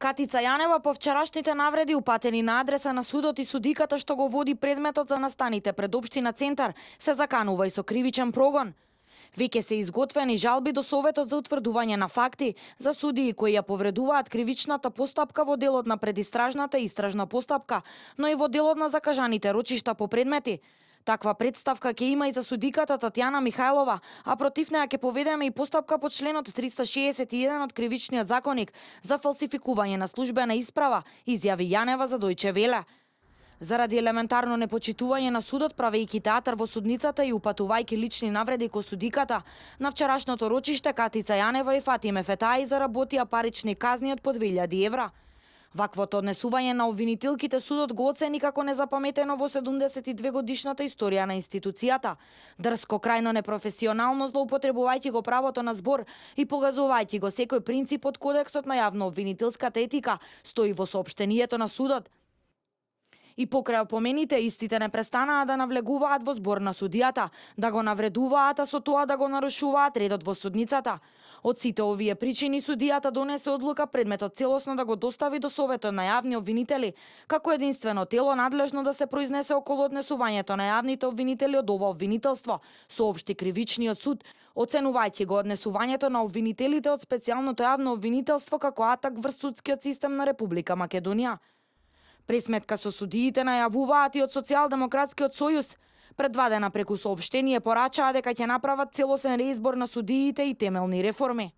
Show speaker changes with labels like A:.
A: Катица Јанева по вчерашните навреди упатени на адреса на судот и судиката што го води предметот за настаните пред Општина Центар се заканува и со кривичен прогон. Веќе се изготвени жалби до Советот за утврдување на факти за судии кои ја повредуваат кривичната постапка во делот на предистражната и истражна постапка, но и во делот на закажаните рочишта по предмети. Таква представка ќе има и за судиката Татјана Михајлова, а против неа ќе поведеме и постапка по членот 361 од Кривичниот законник за фалсификување на службена исправа, изјави Јанева за Дојче Веле. Заради елементарно непочитување на судот, правејќи театар во судницата и упатувајќи лични навреди ко судиката, на вчерашното рочиште Катица Јанева и Фатиме Фетаи заработија парични казни од по 2000 евра. Ваквото однесување на обвинителките судот го оцени како незапаметено во 72 годишната историја на институцијата. Дрско, крајно непрофесионално, злоупотребувајќи го правото на збор и погазувајќи го секој принцип од Кодексот на јавно-обвинителската етика, стои во соопштението на судот. И покрај опомените, истите не престанаа да навлегуваат во збор на судијата, да го навредуваат, а со тоа да го нарушуваат редот во судницата. Од сите овие причини судијата донесе одлука предметот целосно да го достави до Советот на јавни обвинители, како единствено тело надлежно да се произнесе околу однесувањето на јавните обвинители од ова обвинителство, соопшти Кривичниот суд, оценувајќи го однесувањето на обвинителите од специјалното јавно обвинителство како атак врз судскиот систем на Република Македонија. Пресметка со судиите најавуваат и од Социјалдемократскиот сојуз. Предвадена преку соопштение порачаа дека ќе направат целосен реизбор на судиите и темелни реформи.